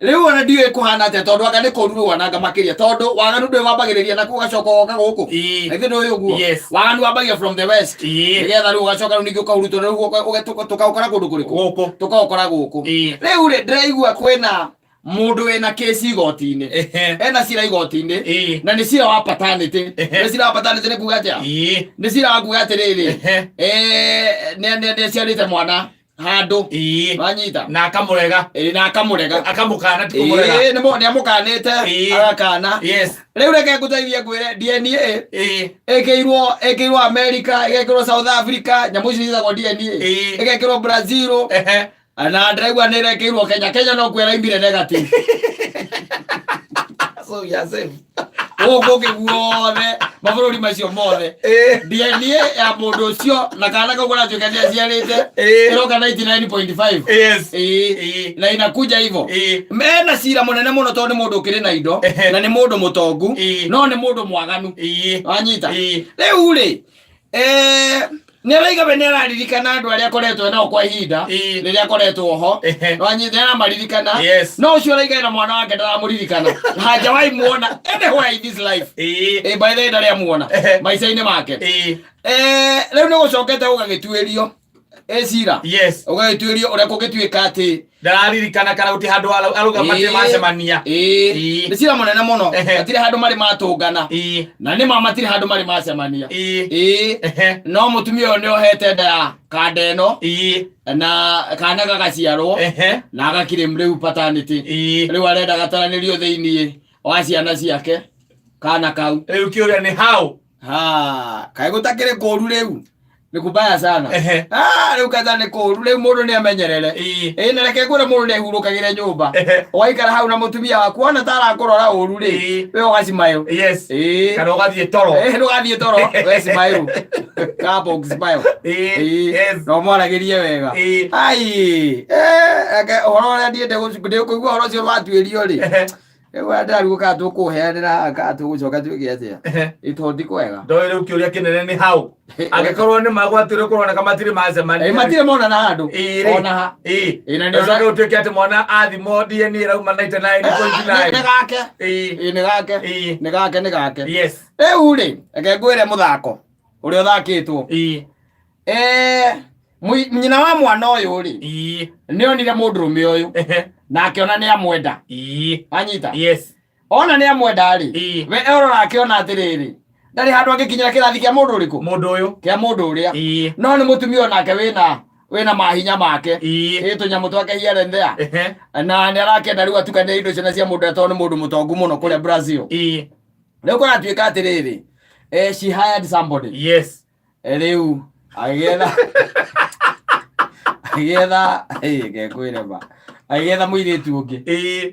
Rĩu ona ndiũĩ kũhana atĩa, tondũ anga nĩ kũru rĩu ananga makĩria, tondũ waganu ndũĩ wambagĩrĩria nakuo ũgacoka ũgoka gũkũ. Na githĩ ndũĩ ũguo? Yes. Waganu wambagia from the west, nĩgetha rĩu ũgacoka rĩu ningĩ ũkahurutwo, rĩu tũkaũkora kũndũ kũrĩkũ? Gũkũ. Tũkaũkora gũkũ. Rĩu rĩ, ndĩraigua kwĩna mũndũ wĩna kĩci igoti-inĩ. Ena cira igoti-inĩ. Na nĩ cira wa paternity. Nĩ cira wa paternity nĩ kuga atĩa? Nĩ cira wa kuga atĩrĩrĩ, nĩ aciarĩte mwana handũ. Wanyita? Na akamũrega. Ĩĩ, na akamũrega. Akamũkana, ti kũmũrega. Ĩĩ, nĩ amũkanĩte. Agakana. Rĩu reke ngũteithie ngwĩre DNA ĩkĩirwo America, ĩgekĩrwo South Africa, nyamũ icio ciĩtagwo DNA. Ĩgekĩrwo Brazil. Na ndĩraigua nĩ ĩrekĩirwo Kenya. Kenya no kuo ĩraimire negative. So we are safe. Gũkũ ũngĩ guothe, mabũrũri macio mothe, DNA ya mũndũ ũcio na kana kau karatuĩka nĩ aciarĩte ĩroka 99.5. Ĩĩ. Na inakuja hivyo. Mena cira mũnene mũno, tondũ nĩ mũndũ ũkĩrĩ na indo na nĩ mũndũ mũtongu, no nĩ mũndũ mwaganu. Wanyita? Rĩu rĩ, nĩ araiga we nĩ araririkana andũ arĩa akoretwo nao kwa ihinda rĩrĩa akoretwo ho. Wanyita? Nĩ aramaririkana. No ũcio araiga na mwana wake ndaramũririkana, hajawahi muona anywhere in this life. By the way, ndarĩ amuona maica-inĩ make. Rĩu nĩ gũcokete gũgagĩtuĩrio ĩ cira ũgagĩtuĩrio ũrĩa kũngĩtuĩka atĩ Ndararirikana kana gũtirĩ handũ arauga matirĩ macemania. Nĩ cira mũnene mũno. Matirĩ handũ marĩ matũngana. Na nĩ ma matirĩ handũ marĩ macemania. No mũtumia ũyũ nĩ ohete nda ya kanda ĩno na kana gagaciarwo na agakirĩ rĩu paternity. Rĩu arenda gataranĩrio thĩiniĩ wa ciana ciake kana kau. Rĩu kĩũria nĩ how? Ha, kaĩ gũtakĩrĩ kũru rĩu? Nĩ kubaya sana. Ah, rĩu kaza nĩ kũru rĩu, mũndũ nĩ amenyerere. Ĩ, na reke ngwĩre, mũndũ nĩ ehurũkagĩre nyũmba. Ũgaikara hau na mũtumia waku, wona ta arakũrora ũru rĩ, we ũgacimayo. Kana ũgathiĩ toro. Ndũgathiĩ toro, we cimayo kamba ũgĩcimayo. Na ũmwaragĩrie wega. Ai, reke ũhoro ũrĩa ndiende ndĩkũigua ũhoro ũcio watuĩrio rĩ, rĩu ndĩraruo kana tũkũheanĩra kana tũgũcoka twĩke atĩa. Ĩtondũ ti kwega. Ndoĩ rĩu kĩũria kĩnene nĩ how, angĩkorwo nĩ magwatĩrwo kũroneka matirĩ macemania. Matirĩ monana handũ. Rĩ. Ona ha. Ĩĩ, na Ũcoke ũtuĩke atĩ mwana athimwo DNA ĩrauma 99.9. Nĩ gake. Ĩĩ, nĩ gake. Nĩ gake, nĩ gake. Rĩu rĩ, reke ngwĩre mũthako ũrĩa ũthakĩtwo. Nyina wa mwana ũyũ rĩ, nĩ onire mũndũrũme ũyũ na akĩona nĩ amwenda. Anyita? Yes. Ona nĩ amwenda rĩ, we orora akĩona atĩrĩrĩ, ndarĩ handũ angĩkinyĩra kĩrathi kĩa mũndũ ũrĩkũ? Mũndũ ũyũ. Kĩa mũndũ ũrĩa. No nĩ mũtumia onake wĩna mahinya make. Ĩ, tũnyamũ twake here and there. Na nĩ arakĩenda rĩu atukanie indo icio na cia mũndũ ũrĩa, tondũ nĩ mũndũ mũtongu mũno kũrĩa Brazil. Rĩu kũratuĩka atĩrĩrĩ, she hired somebody. Rĩu agĩetha ngekwĩre ma, agĩetha mũirĩtu ũngĩ.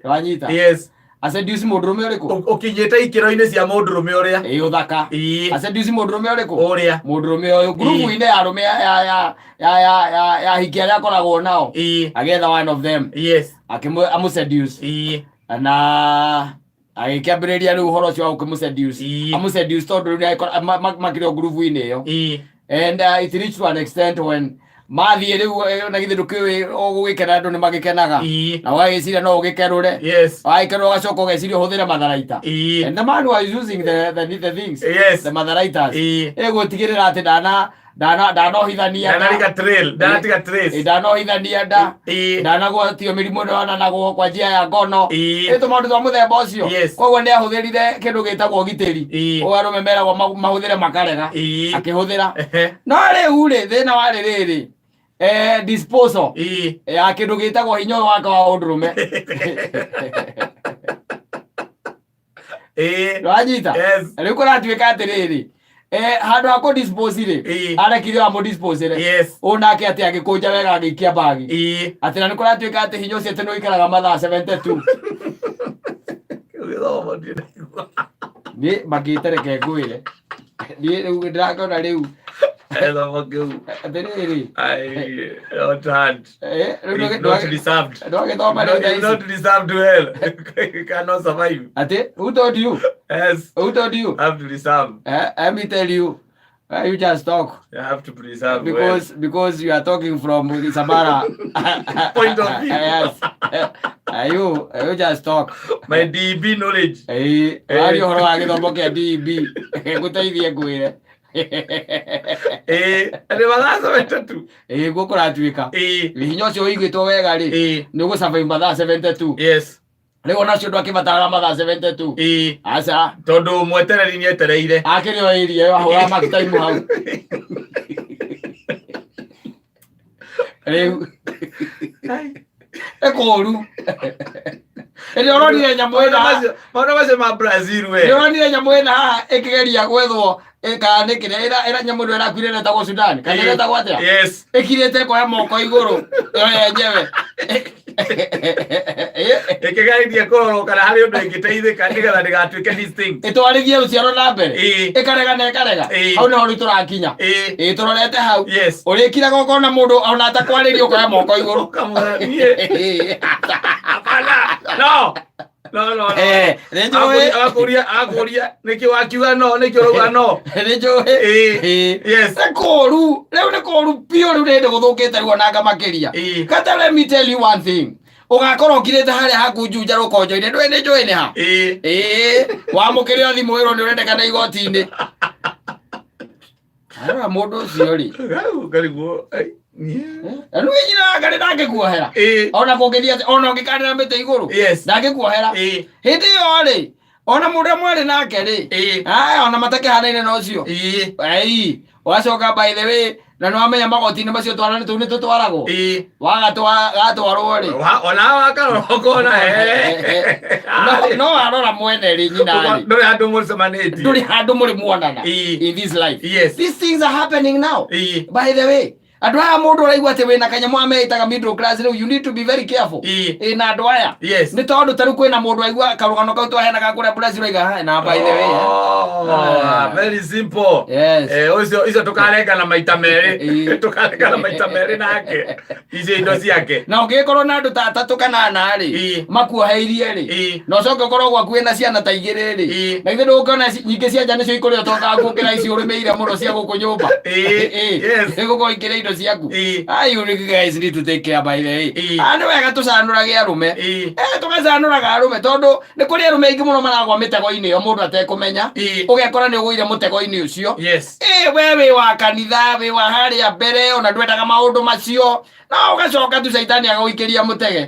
Wanyita? Yes. Aseduce mũndũrũme ũrĩkũ? Ũkinyĩte ikĩro-inĩ cia mũndũrũme ũrĩa. Ĩ, ũthaka. Aseduce mũndũrũme ũrĩkũ? Ũrĩa. Mũndũrũme ũyũ ngurubu-inĩ ya arũme ya hiki arĩa akoragwo nao. Agĩetha one of them. Akĩmũ amũseduce. Na agĩkĩambĩrĩria rĩu ũhoro ũcio wa gũkĩmũseduce. Amũseduce tondũ rĩu makĩrĩ o ngurubu-inĩ ĩyo. And it reached to an extent when mathiĩ rĩu, na githĩ ndũkĩũĩ ũgũgĩkena, andũ nĩ magĩkenaga. Na ũgagĩciria no ũgĩkerũre. Wagĩkerũra ũgacoka ũgeciria ũhũthĩre matharaita. And the man was using the things, the matharaitas, ĩgũtigĩrĩra atĩ ndanohithania nda. Ndanariga trail, ndanatiga trace. Ndanohithania nda. Ndanagwatio mĩrimũ ĩno yonanagwo kwa njia ya ngono. Ĩ, tũmaũndũ twa mũthemba ũcio. Koguo nĩ ahũthĩrire kĩndũ gĩtagwo ũgitĩri. Ũyũ arũme meragwo mahũthĩre makarega. Akĩhũthĩra. No rĩu rĩ, thĩna warĩ rĩrĩ, disposal ya kĩndũ gĩtagwo hinya ũyũ wake wa ũndũrũme. Wanyita? Yes. Rĩu kũratuĩka atĩrĩrĩ, handũ ha kũ dispose rĩ, arekire amũ dispose rĩ. Ũũ nake atĩ agĩkũnja wega, agĩikia bagi. Atĩ na nĩ kũratuĩka atĩ hinya ũcio atĩ nĩ ũikaraga mathaa 72. Gĩthomo ndirĩ ndaigua. Niĩ makĩte, reke ngwĩre, niĩ rĩu ndĩrakĩona rĩu Gĩthomo kĩu. Atĩrĩrĩ. I not had. Rĩu Not deserved. Ndwagĩthoma rĩu thaa ici. Not deserved well. You cannot survive. Atĩ who told you? Yes. Who told you? Have to reserve. Let me tell you. You just talk. You have to preserve wealth. Because you are talking from Samara Point of view. Yes. You just talk. My DB knowledge. Ĩĩ, waria ũhoro wa gĩthomo kĩa DB ngũteithie ngwĩre. Ĩĩ, nĩ mathaa 72. Ĩĩ, guo kũratuĩka. Hinya ũcio ũigĩtwo wega rĩ, nĩ ũgũ-survive mathaa 72. Rĩu onacio andũ akĩbataraga mathaa 72. Aca. Tondũ mwetereri nĩ etereire. Akĩrĩ o area ĩyo ahũraga mark time hau. Rĩu nĩ kũũru. Ĩrĩa ũronire nyamũ ĩna Maũndũ macio ma Brazil we. Nĩ ũronire nyamũ ĩna haha ĩkĩgeria gwethwo kana nĩ kĩrĩa ĩra nyamũ ĩno ĩrakuire ĩretagwo Sudan kana ĩretagwo atĩa? Yes. Ĩkirĩte ĩkoya moko igũrũ ĩyo yenyewe. Ĩkĩgeria kũrorwo kana harĩ ũndũ ĩngĩteithĩka nĩgetha ndĩgatuĩke distinct. Ĩtwarithie rũciaro na mbere. Ĩkarega na ĩkarega. Hau nĩho rĩu tũrakinya. Ĩĩ, tũrorete hau. Ũrĩkiraga ũkona mũndũ ona atakwarĩria ũkoya moko igũrũ. Ũkamwĩra, niĩ. Hapana. No. No, no, no. Nĩ njũĩ. Akũria nĩkĩ wakiuga no, nĩkĩ ũrauga no. Nĩ njũĩ. Yes. Nĩ kũũru. Rĩu nĩ kũũru biũ, rĩu nĩ hĩndĩ gũthũkĩte rĩu onanga makĩria. Kata let me tell you one thing. Ũgakorwo ũkirĩte harĩa haku Juja rũkonjo-inĩ, ndũĩ nĩ njũĩ nĩ ha? Ĩĩ, wamũkĩrĩo thimũ ĩrwo nĩ ũrendekana igoti-inĩ. Arora mũndũ ũcio rĩ. Hau ngarigwo, ai, niĩ. Na nĩ nyina ngarĩ ndangĩkuohera. Ona kũngĩthiĩ atĩa, ona ũngĩkanĩra mĩtĩ igũrũ. Ndangĩkuohera. Hĩndĩ ĩyo rĩ, ona mũndũ ũrĩa mwarĩ nake rĩ, aya ona matakĩhanaine na ũcio. Ai, wacoka by the way, na nĩ wamenya magoti-inĩ macio twana nĩ tũu nĩ tũtwaragwo. Wagatwarwo rĩ. Ona wakarora ũkona, No warora mwene rĩ, nyina rĩ. Ndũrĩ handũ mũcemanĩtie. Ndũrĩ handũ mũrĩ muonana. In this life. These things are happening now. By the way, andũ aya mũndũ ũraigua atĩ wĩna kanyamũ ameĩtaga middle class rĩu, you need to be very careful. Ĩ na andũ aya. Nĩ tondũ ta rĩu kwĩna mũndũ aigua karũgano kau twaheanaga kũrĩa Brazil oiga, "Hai, na by the way." Oh, very simple. Ũcio icio tũkarengana maita merĩ. Tũkarengana maita merĩ nake. Icio indo ciake. Na ũngĩgĩkorwo na andũ ta atatũ kana ana rĩ, makuoheirie rĩ, na ũcoke ũkorwo gwaku wĩna ciana ta igĩrĩ rĩ, na githĩ ndũgũkĩona nyingĩ cia nja nĩcio ikũrĩa ũtonga waku gũkĩra ici ũrĩmĩire mũno cia gũkũ nyũmba. Ĩgũkorwo ikĩrĩa indo ciaku. Ah, you guys need to take care by the way. Ah, nĩ wega tũcanũrage arũme. Tũgacanũraga arũme tondũ nĩ kũrĩ arũme aingĩ mũno maragwa mĩtego-inĩ ĩyo mũndũ atekũmenya. Ũgekora nĩ ũgũire mũtego-inĩ ũcio. We wĩ wa kanitha, wĩ wa harĩa mbere, ona ndwendaga maũndũ macio. Na ũgacoka tu caitani agagũikĩria mũtego.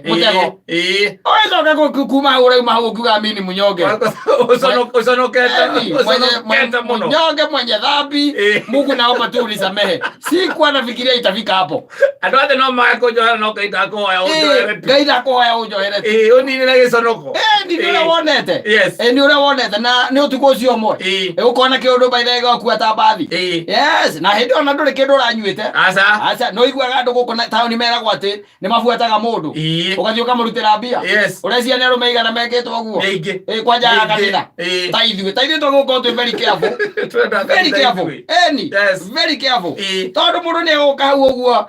Ũgĩcoka kuma hau ũrauma hau ũkiuga mimi ni mnyonge. Ũconokete, Yaani, ũconokete mũno. Mnyonge mwenye dhambi, Mungu naomba tu unisamehe. Sikuwa nafikiria itafika hapo. Andũ othe no mage kũnjohera no Ngai ndakũhoya ũnjohere tu. Ngai ndakũhoya ũnjohere tu. Ũninĩre gĩconoko. Nĩ ũrĩa wonete. Nĩ ũrĩa wonete na nĩ ũtukũ ũcio ũmwe. Ũkona kĩũndũ by the way gĩgakua ta mbathi. Yes, na hĩndĩ ĩyo na ndũrĩ kĩndũ ũranyuĩte. Aca. Aca, no iguaga andũ gũkũ na taũni meragwo atĩ nĩ mabuataga mũndũ. Ũgathiĩ ũkamũrutĩra mbia. Ũreciria nĩ arũme aigana mekĩtwo ũguo? Nĩ aingĩ. Kwanja ya Nĩ aingĩ. kanitha. Ta ithuĩ, ta ithuĩ tũgũkorwo twĩ very careful. Twenda Very kanitha careful. ithuĩ. Eni. Very careful. Tondũ mũndũ nĩ egũka hau ũguo,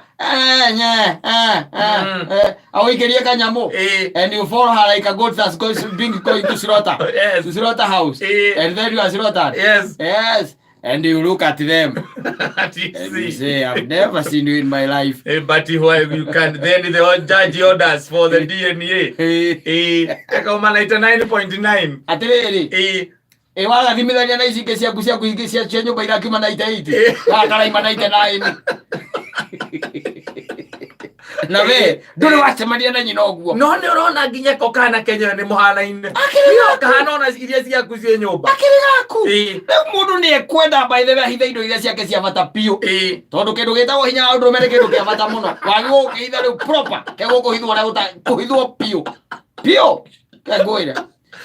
nye, agũikĩrie kanyamũ. And you follow her like a goat that's being going to slaughter. To slaughter house. And then you are slaughtered. Yes. And you look at them And you and you see. say, I've never seen you in my life. But why you can then the judge orders for the DNA. Ekauma 99.9. Atĩrĩrĩ, ĩ wagathimithania na ici ingĩ ciaku ciaku ingĩ cia nyũmba irakiuma 98. Gakaraima 99. Na we ndũrĩ wacemania na nyina ũguo. No nĩ ũrona nginya ko kana kenyewe nĩ mũhanaine. Kahana ona iria ciaku ciĩ nyũmba. Akĩrĩ gaku. Rĩu mũndũ nĩ ekwenda by the way ahithe indo iria ciake cia bata biũ. Tondũ kĩndũ gĩtagwo hinya wa ũndũrũme nĩ kĩndũ kĩa bata mũno. Wagĩrĩirwo gũkĩhitha rĩu proper. Kegũkũhithwo ũrĩa kũhithwo biũ. Biũ. Kengũĩre.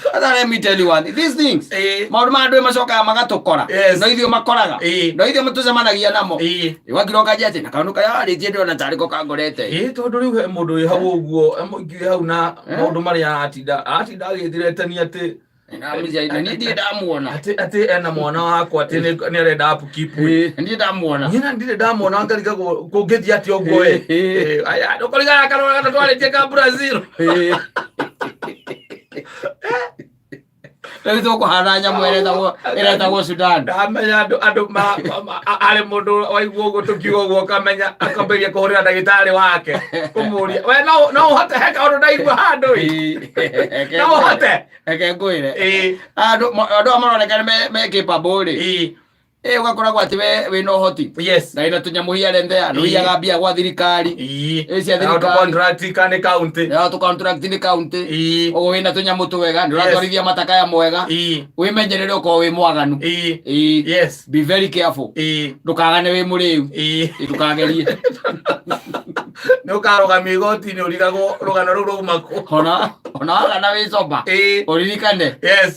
Sasa let me tell you one thing. These things. Maũndũ maya andũ macokaga magatũkora. No ithuĩ makoraga. No ithuĩ tũcemanagia namo. Wakira ũkanjia atĩ na kaũndũ karĩa warĩtie ndĩrona tarĩ ko kangorete. Tondũ rĩu he mũndũ wĩ hau ũguo, he mũingĩ wĩ hau na maũndũ marĩa aratinda agĩthiretania atĩ Na niĩ ndirĩ ndamuona. Atĩ ena mwana wakwa atĩ nĩ arenda upkeep. Ndirĩ ndamuona. Niĩ na ndirĩ ndamuona ngarigagwo kũngĩthiĩ atĩa ũguo ĩ. Aya, ndũkũrigana karũra gata twarĩtie ka Brazil. Rĩu tũkũhana nyamũ ĩretagwo ĩretagwo Sudan. Ndamenya andũ andũ arĩ mũndũ waigua ũguo tũkiuga ũguo ũkamenya akambĩrĩria kũhũrĩra ndagĩtarĩ wake kũmũria we no no ũhote he kaũndũ ndaigua handũ ĩ no ũhote. Reke ngwĩre, andũ andũ aya maroneka nĩ me capable rĩ, ĩ ũgakoragwo atĩ we wĩna ũhoti na wĩna tũnyamũ here and there, nĩ ũiyaga mbia gwa thirikari. Ĩ cia thirikari. Contract nĩ county. Na tũ contract nĩ county. Ũguo wĩna tũnyamũ twega, nĩ ũratwarithia matakaya mwega. Wĩmenyerere ũkorwo wĩ mwaganu. Ĩ. Be very careful. Ndũkagane wĩ mũrĩu. Ĩ, ndũkagerie. Nĩ ũkarũgamio igoti-inĩ ũrigagwo rũgano rũu rauma kũ. Ona ona wagana wĩ sober, ũririkane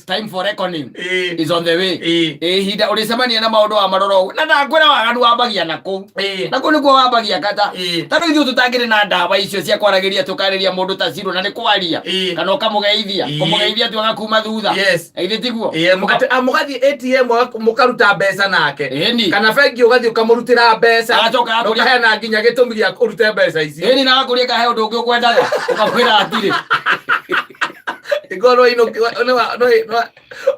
time for reckoning is on the way. Ĩ, ihinda ũrĩcemania na maũndũ wa marora ũguo, na ndakwĩra waganu wambagia na kũu. Na kũu nĩkuo wambagia kata. Ta rĩu ithuĩ tũtangĩrĩ na ndawa icio cia kwaragĩria, tũkarĩria mũndũ ta Cirũ na nĩ kwaria, kana ũkamũgeithia, kũmũgeithia tu agakuma thutha. Githĩ tiguo? Ĩĩ, mũgathiĩ ATM mũkaruta mbeca nake, Ĩni. kana bengi ũgathiĩ ũkamũrutĩra mbeca. Agacoka na ũkaheana nginya gĩtũmi gĩa ũrute mbeca icio. Ĩni, na agakũria kahe ũndũ ũngĩ ũkwendaga, ũkamwĩra hatirĩ. Ĩkorwo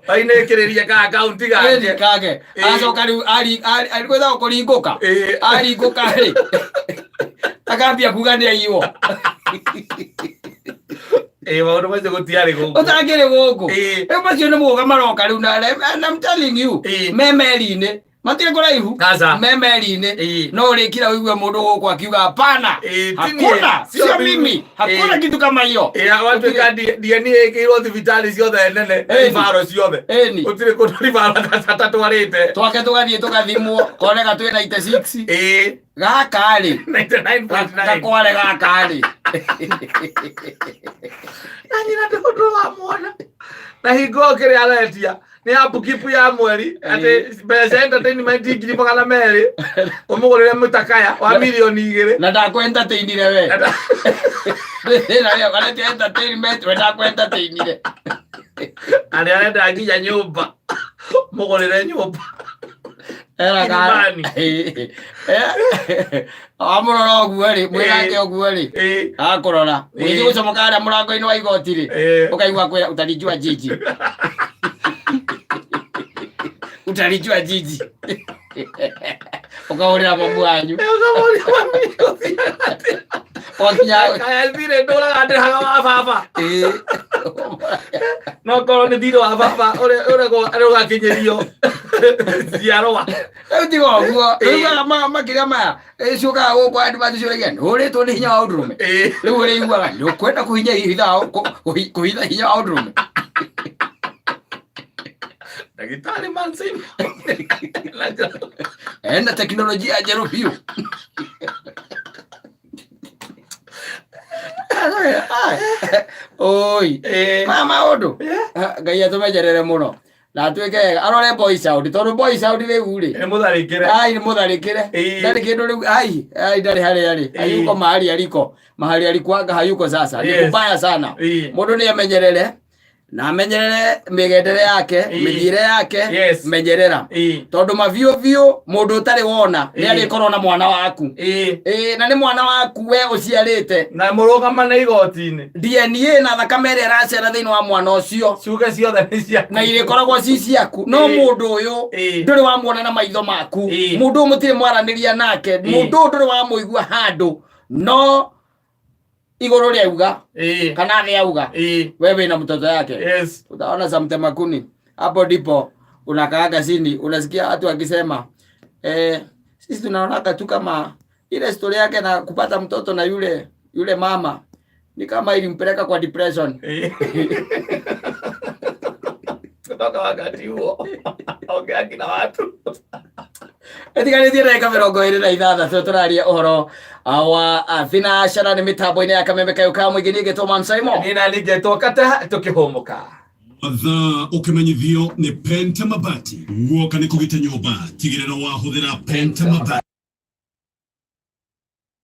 wainĩkĩrĩria ka akaunti Ĩni gake. Kage. Acoka rĩu gwĩtagwo kũringũka. Aringũka rĩ, akambia kuga nĩ aiywo. Ĩĩ, maũndũ macio gũtiarĩ gũkũ. Ũtangĩrĩ gũkũ. Rĩu macio nĩ mũga maroka rĩu, na and I'm telling you, me meri-inĩ, matirĩ kũraihu. Aca. Me meri-inĩ. No ũrĩkira ũigue mũndũ gũkũ akiuga hapana, Ĩĩ, ti niĩ, hakuna, sio sio mimi. mimi, hakuna kitu kama hiyo. Ĩĩ, watuĩka DNA ĩkĩirwo thibitarĩ ciothe nene na ibaro ciothe. Gũtirĩ kũndũ ribaro atatwarĩte. Twake tũgathiĩ tũgathimwo koneka twĩ 96. Gaka rĩ, 99.9. Gakware gaka rĩ. Na nyina ndĩ ũndũ wa mwana na hingo kĩrĩa aretia nĩ upkeep ya mweri, atĩ mbeca entertainment 200,000, ũmũgũrĩre mũtakaya wa 2 mirioni. Na ndakũ entertainire we. Thĩna wĩ aretia entertainment, we ndakũ entertainire. Arĩa arenda nginya nyũmba, mũgũrĩre nyũmba. Era Kilimani. Wamũrora ũguo rĩ, mwĩrake ũguo rĩ, akũrora ũgĩthiĩ gũcomoka harĩa mũrango-inĩ wa igoti rĩ, ũkaigua kwĩra utalijua jiji, utalijua jiji, ũkahũrĩra mamu wanyu. Ũkamũria mami gũthiaga atĩa? Wakinya. Kaya thirĩ ndũraga ndĩhaga wa baba. No korwo nĩ thirĩ wa baba ũrĩa ũrĩa ũgakinyĩrio njiarwa. Rĩu tiga ũguo, rĩu makĩria maya ciũkaga gũkũ andũ matũcũragia nĩ ũrĩtwo nĩ hinya wa ũndũrũme. Rĩu ũrĩiguaga nĩ ũkwenda kũhinya hitha kũhitha hinya wa ũndũrũme. Ndagĩtarĩ Mansim. Ena teknolojia njerũ biũ. Oi, ma maũndũ. Ngai atũmenyerere mũno na atuĩke wega, arore boy sound, tondũ boy sound rĩu rĩ, Nĩ mũtharĩkĩre. Ai, nĩ mũtharĩkĩre. Ndarĩ kĩndũ rĩu, ai ai, ndarĩ harĩa rĩ, hayuko mahali aliko, mahali alikuwaga hayuko sasa. Ni kubaya sana. Mũndũ nĩ amenyerere na amenyerere mĩgendere yake, mĩthiĩre yake. Menyerera, tondũ mabiũ biũ mũndũ ũtarĩ wona nĩ arĩkorwo na mwana waku. Ĩĩ, na nĩ mwana waku we ũciarĩte. Na mũrũgamane igoti-inĩ. DNA na thakame ĩrĩa ĩracera thĩinĩ wa mwana ũcio, ciuge ciothe nĩ ciaku. Na irĩkoragwo ci ciaku, no mũndũ ũyũ ndũrĩ wamuona na maitho maku. Mũndũ ũyũ mũtirĩ mwaranĩria nake. Mũndũ ũyũ ndũrĩ wamũigua handũ, no igũrũ rĩauga kana thĩ auga we wĩna mtoto yake. Utaona za mtemakuni hapo ndipo unakaaga chini, unasikia watu wakisema, sisi tunaonaga tu kama ile story yake na kupata mtoto na yule yule mama ni kama ilimpeleka kwa depression. Kutoka wakati huo ongeagi na watu. Ĩtigarĩtie ndagĩka 26, tũraria ũhoro wa thinacara nĩ mĩtambo-inĩ ya kameme kayũ ka mũingĩ. Niĩ ngĩtwo Man Simon. Niĩ nani ngetwo Kata tũkĩhũmũka. Mathaa ũkĩmenyithio nĩ Penta Mabati. Woka nĩ kũgita nyũmba, tigĩrĩra wahũthĩra Penta Mabati.